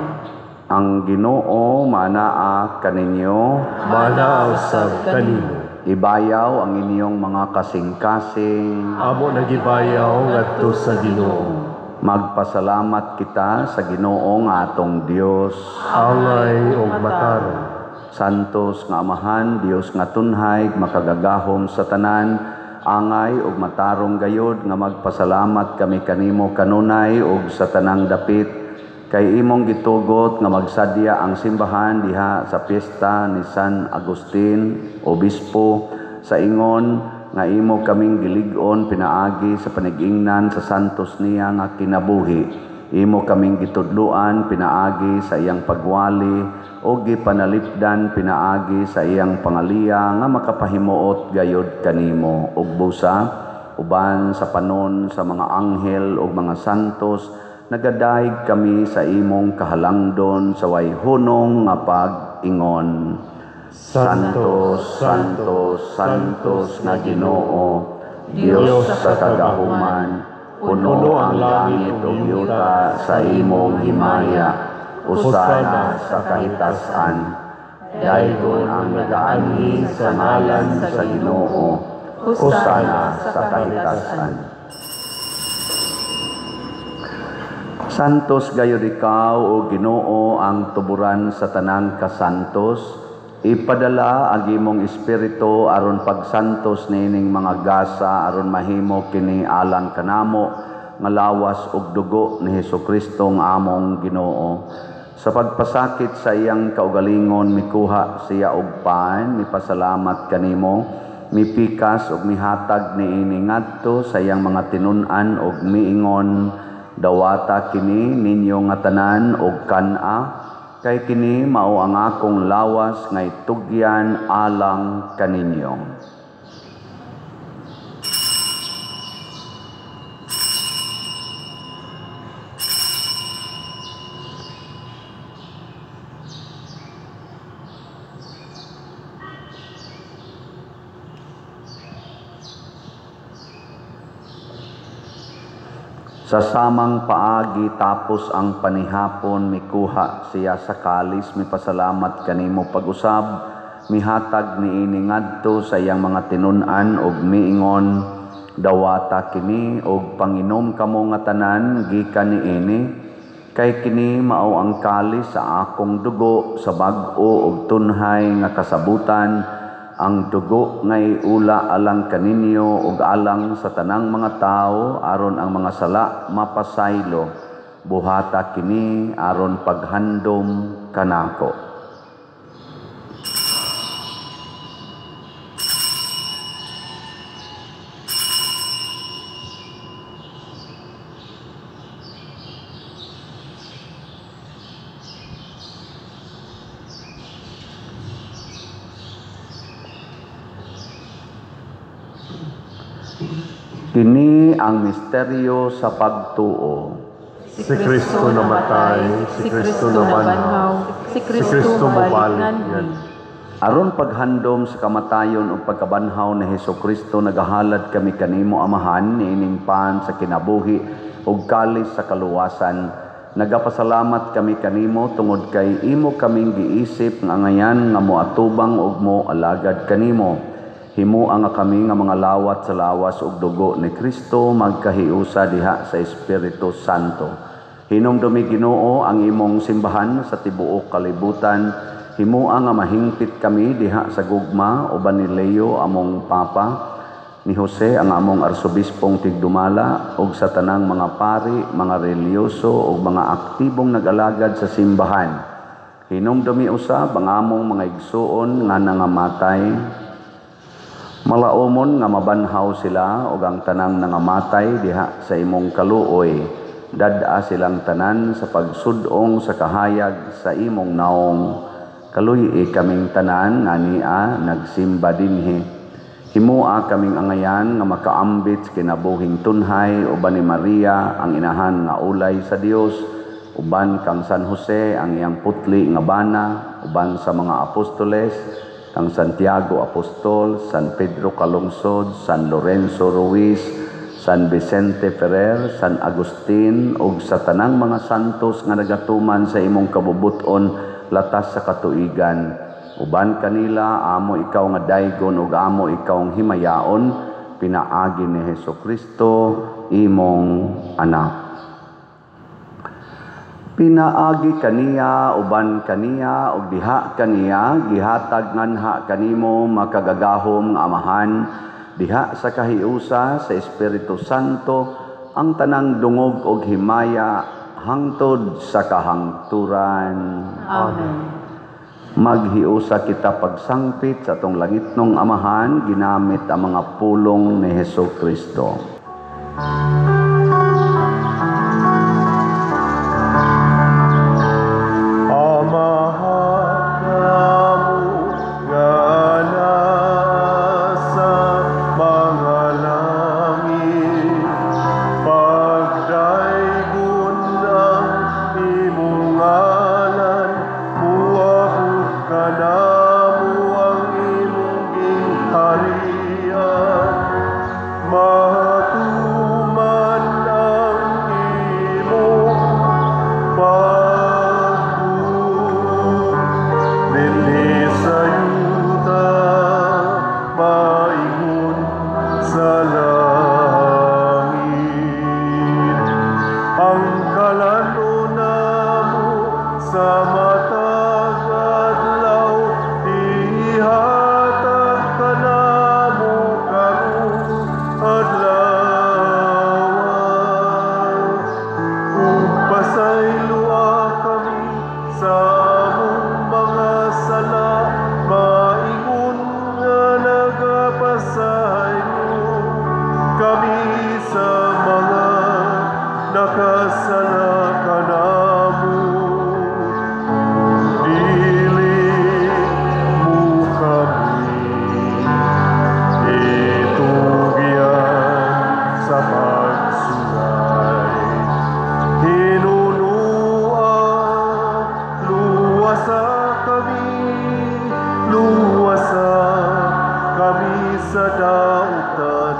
Ang Ginoo manaa kaninyo, manaa usab kanimo. Ibayaw ang inyong mga kasing-kasing. Amo nagibayaw ngadto sa Ginoo. Magpasalamat kita sa Ginoo nga atong Dios. Angay og matarong. Santos nga Amahan, Dios nga tunhay, makagagahom sa tanan, angay og matarong gayod nga magpasalamat kami kanimo kanunay og sa tanang dapit kay imong gitugot nga magsadya ang simbahan diha sa piyesta ni San Agustin, Obispo, sa ingon nga imo kaming gilig-on pinaagi sa panigingnan sa santos niya nga kinabuhi. Imo kaming gitudluan pinaagi sa iyang pagwali o gipanalipdan pinaagi sa iyang pangaliya nga makapahimuot gayod kanimo. Ug busa uban sa panon sa mga anghel ug mga santos, nagadayeg kami sa imong kahalangdon sa way hunong nga pag-ingon. Santo, Santo, Santos nga Ginoo, Dios sa kagahuman, puno ang langit ug yuta sa imong himaya, usana sa kahitasan. Daygon ang nagaanhi sa ngalan sa Ginoo, usana sa kahitasan. Santos gayud ikaw, o Ginoo, ang tuburan sa tanang kasantos. Ipadala ang imong espiritu aron pagsantos niining mga gasa aron mahimo kini alang kanamo nga lawas ug dugo ni Hesukristo nga among Ginoo. Sa pagpasakit sa iyang kaugalingon mikuha siya og pan, mipasalamat kanimo, mipikas ug mihatag niini ngadto sa iyang mga tinun-an ug miingon, dawata kini ninyo nga tanan og kan-a, kay kini mao ang akong lawas nga itugyan alang kaninyo. Sa samang paagi tapos ang panihapon, mikuha siya sa kalis, mipasalamat kanimo pag-usab, mihatag niini ngadto sa iyang mga tinun-an ug miingon, dawata kini og panginom kamo nga tanan gikan niini, kay kini mao ang kalis sa akong dugo sa bag-o ug tunhay nga kasabutan, ang dugo ngay ula alang kaninyo ug alang sa tanang mga tawo aron ang mga sala mapasaylo. Buhata kini aron paghandom kanako. Kini ang misteryo sa pagtuo. Si Kristo namatay, si Kristo nabanhaw, si Kristo mobalik nganhi. Aron paghandom sa kamatayon ug pagkabanhaw ni Hesukristo, nagahalad kami kanimo Amahan niining pan sa kinabuhi ug kalis sa kaluwasan. Nagapasalamat kami kanimo tungod kay imo kaming giisip nga angayan nga moatubang ug moalagad kanimo. Himua nga kami nga mga lawat sa lawas ug dugo ni Kristo magkahiusa diha sa Espiritu Santo. Hinumdumi Ginoo ang imong simbahan sa tibuok kalibutan. Himua nga mahingpit kami diha sa gugma uban ni Leo among Papa, ni Jose ang among arsobispong tigdumala, ug sa tanang mga pari, mga reliyoso ug mga aktibong nag-alagad sa simbahan. Hinumdumi usab ang among mga igsuon nga nangamatay. Malaumon nga mabanhaw sila ug ang tanang nangamatay diha sa imong kaluoy. Dad-a silang tanan sa pagsud-ong sa kahayag sa imong naong. Kaluy-i kaming tanan nga nia nagsimba dinhi. Himua kaming angayan nga makaambit sa kinabuhing tunhay uban ni Maria ang inahan nga ulay sa Dios, uban kang San Jose ang iyang putli nga bana, uban sa mga apostoles kang Santiago Apostol, San Pedro Calungsod, San Lorenzo Ruiz, San Vicente Ferrer, San Agustin, ug sa tanang mga santos nga nagatuman sa imong kabubuton latas sa katuigan. Uban kanila amo ikaw nga daygon ug amo ikaw ang himayaon, pinaagi ni Hesukristo imong anak. Pinaagi kaniya, uban kaniya, ug diha kaniya, gihatag nganha kanimo makagagahom nga Amahan, diha sa kahiusa sa Espiritu Santo, ang tanang dungog og himaya hangtod sa kahangturan. Amen. Maghiusa kita pagsangpit sa atong langitnong Amahan, ginamit ang mga pulong ni Hesukristo. Pasayloa kami sa among mga sala, maingon nga nagapasaylo kami sa mga nakasala kanamo. Dili mo kami itugyan sa pagsulay. Hinunua, luwasa kami, luwasa kami sa dautan.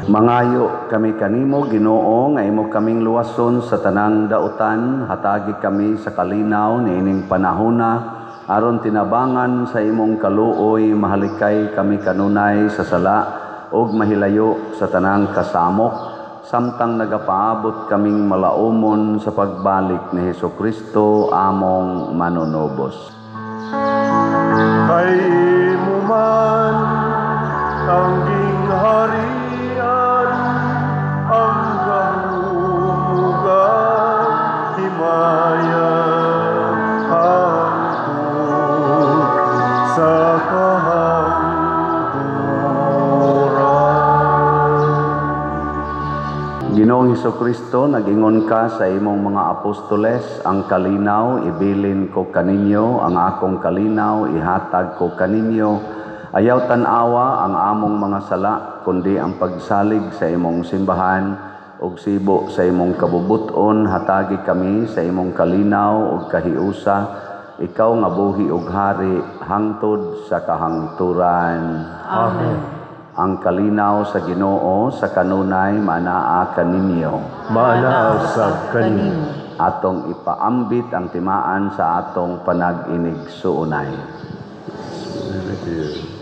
Mangayo kami kanimo, Ginoo, nga imo kaming luwason sa tanang dautan, hatagi kami sa kalinaw niining panahona, aron tinabangan sa imong kaluoy, mahalikay kami kanunay sa sala ug mahilayo sa tanang kasamok, samtang nagapaabot kaming malaumon sa pagbalik ni Hesukristo among manunubos. Kay imo man ang gingharian, ang gahom ug ang himaya, hangtod sa kahangturan. Ginoong Hesukristo, nag-ingon ka sa imong mga apostoles, ang kalinaw ibilin ko kaninyo, ang akong kalinaw ihatag ko kaninyo. Ayaw tan-awa ang among mga sala, kundi ang pagsalig sa imong simbahan ug sibo sa imong kabubuton, hatagi kami sa imong kalinaw ug kahiusa, ikaw nga buhi ug hari hangtod sa kahangturan. Amen. Ang kalinaw sa Ginoo sa kanunay maanaa kaninyo. Maanaa usab kanimo. Atong ipaambit ang timaan sa atong panag-inigsuonay. Be with you.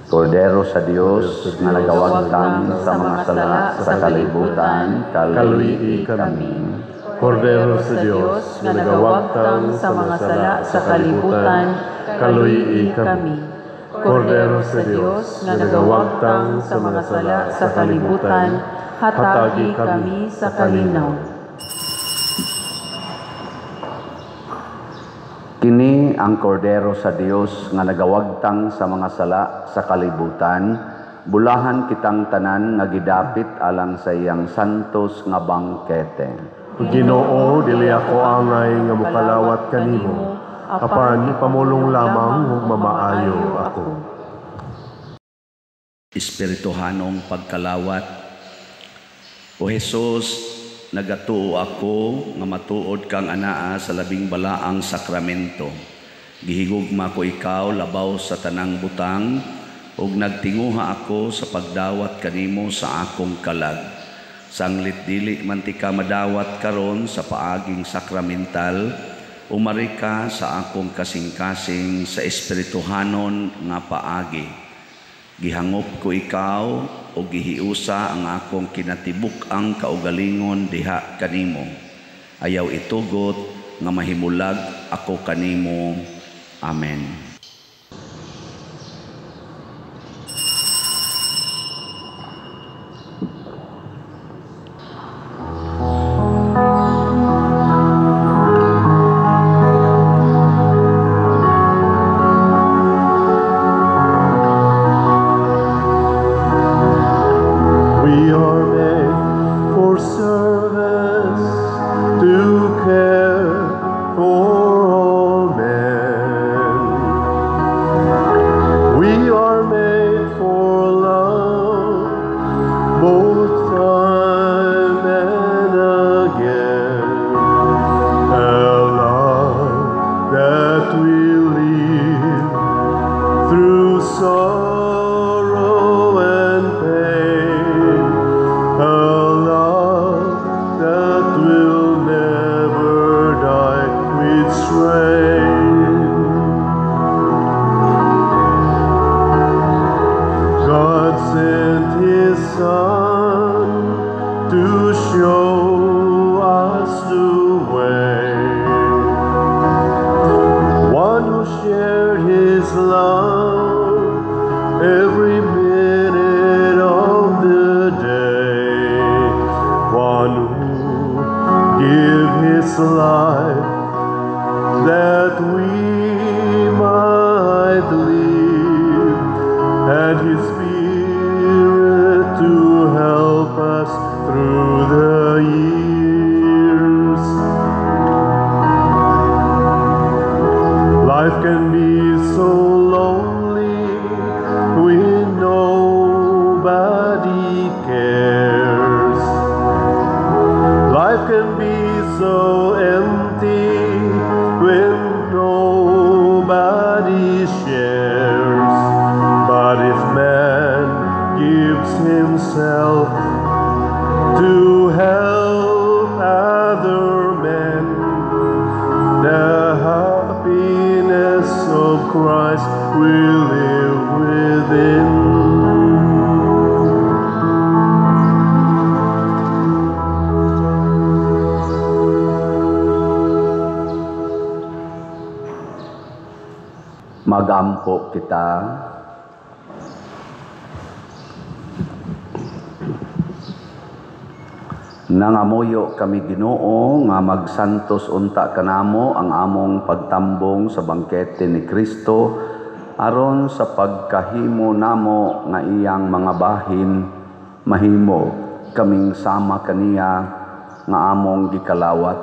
Kordero sa Dios nga nagawagtang sa mga sala sa kalibutan, kaluy-i kami. Kordero sa Dios nga nagawagtang sa mga sala sa kalibutan, kaluy-i kami. Kordero sa Dios nga nagawagtang sa mga sala sa kalibutan, hatagi kami sa kalinaw. Kini ang Kordero sa Dios nga nagawagtang sa mga sala sa kalibutan, bulahan kitang tanan nga gidapit alang sa iyang santos nga bangkete. Ginoo, dili ako angay nga mokalawat kanimo, apan ipamulong lamang ug mamaayo ako. Espirituhanong pagkalawat. O Hesus, nagatuo ako nga matuod kang anaa sa labing balaang sakramento. Gihigugma ko ikaw labaw sa tanang butang, ug nagtinguha ako sa pagdawat kanimo sa akong kalag. Sanglit dili man ti ka madawat karon sa paaging sakramental, umari ka sa akong kasing-kasing sa espirituhanon nga paagi. Gihangop ko ikaw o gihiusa ang akong kinatibuk-ang kaugalingon diha kanimo. Ayaw itugot nga mahimulag ako kanimo. Amen. We are made for service, to care for all men. We are made for love, both time and again. A love that will live through sorrow and pain, a love that will never die with strain. God sent His Son to show us the way. One who shared His love every minute of the day. life that we might live, and His Spirit to help us through the years. Life can be so lonely when nobody cares. Life can be so empty when nobody shares. But if man gives himself to help other men, the happiness of Christ will live within. Magampo kita. Nangamuyo kami Ginoo nga magsantos unta kanamo ang among pagtambong sa bangkete ni Kristo aron sa pagkahimo namo nga iyang mga bahin mahimo kaming sama kaniya nga among gikalawat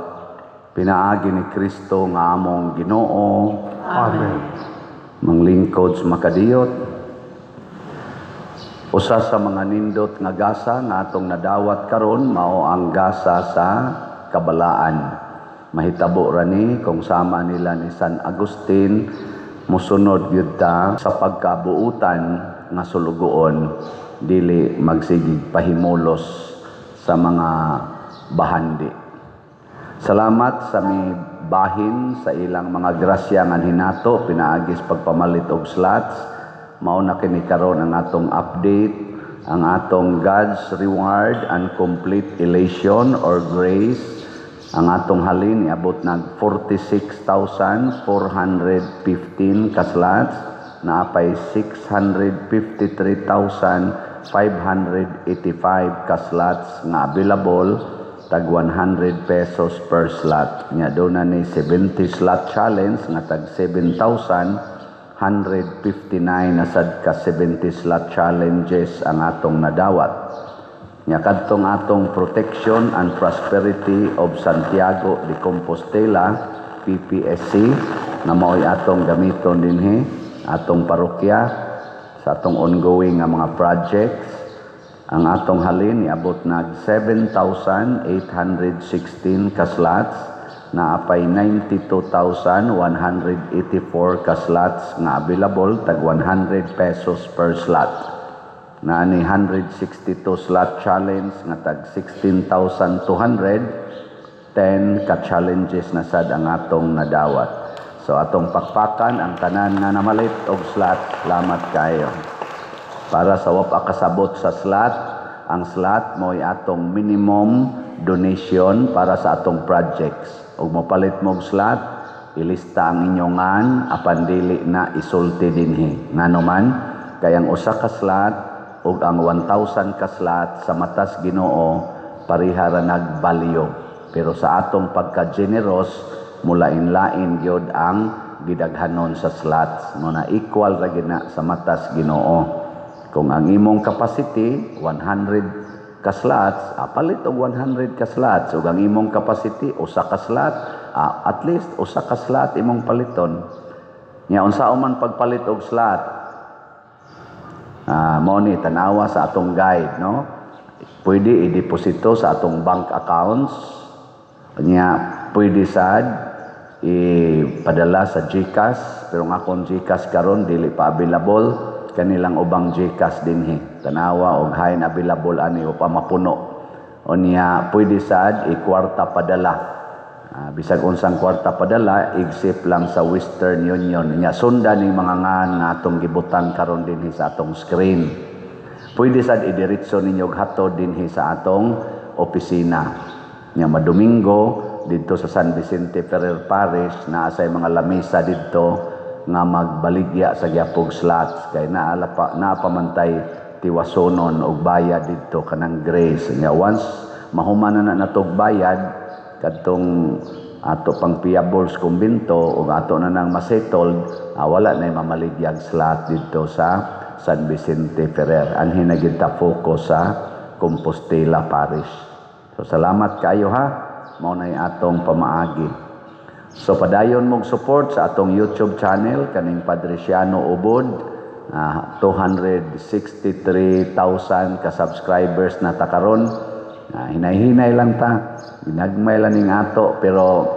pinaagi ni Kristo nga among Ginoo. Amen. Manglingkod sa makadiyot, usa sa mga nindot nga gasa nga atong nadawat karon mao ang gasa sa kabalaan. Mahitabo ra ni kung sama nila ni San Agustin, mosunod gyud ta sa pagkabuutan nga sulugoon, dili magsigig pahimulos sa mga bahandi. Salamat sa mi bahin sa ilang mga grasya nga hinato pinaagis pagpamalit og slots. Mao na kini karon ang atong update, ang atong God's reward and complete elation or grace. Ang atong halin iabot nag 46,415 ka slots, naapay 653,585 ka slots nga available, tag 100 pesos per slot. Nya doon na ni 70 slot challenge nga tag 7,159 na sad ka 70 slot challenges ang atong nadawat. Nya kadtong atong Protection and Prosperity of Santiago de Compostela PPSC nga mao'y atong gamiton dinhi atong parokya sa atong ongoing nga mga projects. Ang atong halin niabot nag 7,816 ka slots, naapay 92,184 ka slots nga available, tag 100 pesos per slot. Naani 162 slot challenge nga tag 16,210 ka challenges na sad ang atong nadawat. So atong pakpakan ang tanan nga namalit og slot. Salamat kayo. Para sa wa pa kasabot sa slot, ang slot mo'y atong minimum donation para sa atong projects. Ug mopalit mo og slot, ilista ang inyong ngan apan dili na isulti dinhi. Ngano man, kay ang usa ka slot ug ang 1,000 ka slot sa matas Ginoo pareha ra nagbalyo. Pero sa atong pagka-generous, mulain-lain gyud ang gidaghanon sa slots. Mo na equal ra gyud na sa matas Ginoo. Kung ang imong capacity 100 ka slots, palit og 100 ka slots. Ug ang imong capacity usa ka slot, at least usa ka slot imong paliton. Nya unsa man pagpalit og slot? Mao ni tan-awa sa atong guide, no? Pwede i-deposito sa atong bank accounts. Nya pwede sad ipadala sa GCash, pero ang akong GCash karon dili pa available. Kanilang ubang GCash dinhi. Tanawa og hain available ani o pa mapuno. Unya pwede sad i-kwarta padala. Bisag unsang kwarta padala, except lang sa Western Union. Nya sundan ning mga ngan nga atong gibutang karon dinhi sa atong screen. Pwede sad idiretso ninyo og hatod dinhi sa atong opisina. Nya madomingo didto sa San Vicente Ferrer Parish naa say mga lamesa didto nga magbaligya sa gyapog slots kay naapamantay tiwasonon og bayad didto kanang grace. Nya once mahuman na natog bayad kadtong ato pang piyables kumbinto ug ato na nang masettled, wala na mamaligyag slot didto sa San Vicente Ferrer. Anhi na gid ta focus sa Compostela Parish. So salamat kayo ha, mao nay atong pamaagi. So padayon mong support sa atong YouTube channel kaning Padre Siano Ubod. 263,000 ka subscribers na ta karon. Hinay-hinay lang ta, ginagmay lang ning ato, pero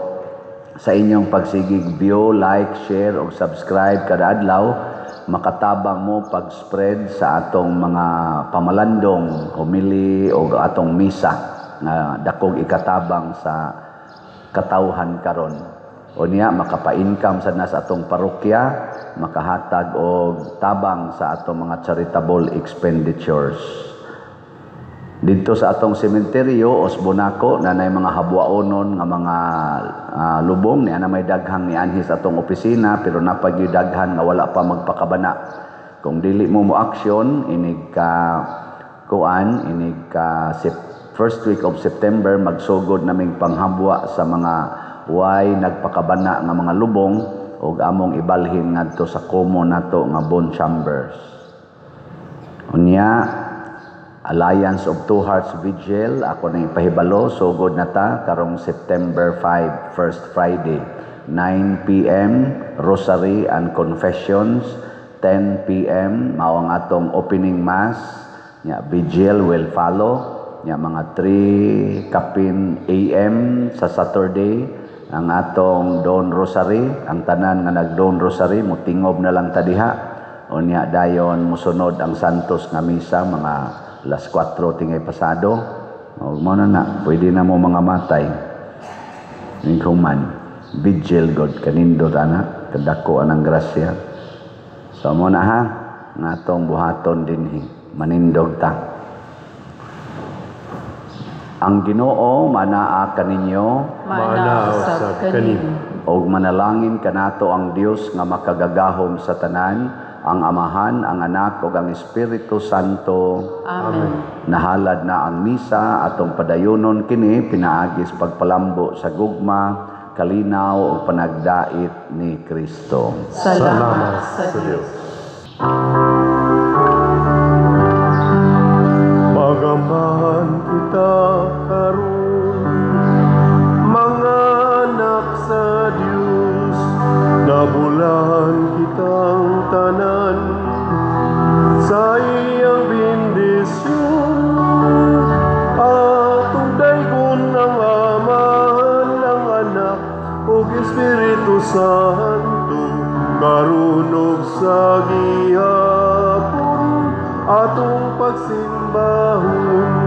sa inyong pagsigig view, like, share ug subscribe kada adlaw, makatabang mo pag-spread sa atong mga pamalandong, homily o atong misa nga dakog ikatabang sa katawhan karon. O niya makapa-income sad na sa atong parokya, makahatag og tabang sa atong mga charitable expenditures. Didto sa atong sementeryo Osbonaco, nanay mga habwaonon nga mga lubong niya na may daghang nianhi sa atong opisina, pero napagyoy daghan nga wala pa magpakabana. Kung dili mo mo aksyon inig ka kuan, inig ka first week of September magsugod naming panghabwa sa mga way nagpakabana nga mga lubong ug among ibalhin ngadto sa komo nato nga bone chambers. Unya, Alliance of Two Hearts Vigil, ako nang ipahibalo, sugod na ta karong September 5, first Friday, 9 p.m. Rosary and Confessions, 10 p.m. mao ang atong opening mass, nya vigil will follow, nya mga 3 kapin AM sa Saturday ang atong Dawn Rosary, ang tanan nga nag Dawn Rosary mutingob na lang ta diha. Unya dayon musunod ang Santos nga misa mga alas 4 tingay pasado. O mo na na, pwede na mo mga matay. Ning human, vigil God kanindo ana, kadako anang grasya. So mo na ha, nga atong buhaton dinhi, manindog ta. Ang Ginoo manaa kaninyo, Manaa usab kanimo. Og manalangin kanato ang Dios nga makagagahom sa tanan, ang Amahan, ang Anak ug ang Espiritu Santo. Amen. Nahalad na ang misa atong padayunon kini pinaagis pagpalambo sa gugma, kalinaw ug panagdait ni Kristo. Salamat sa Dios. Magambahan kita karon, mga anak sa Dios, nabulahan kitang tanan sa iyang bendisyon. Atong daygon ang Amahan, ang Anak ug Espiritu Santo, karon ug sa gihapon atong pagsimbahon.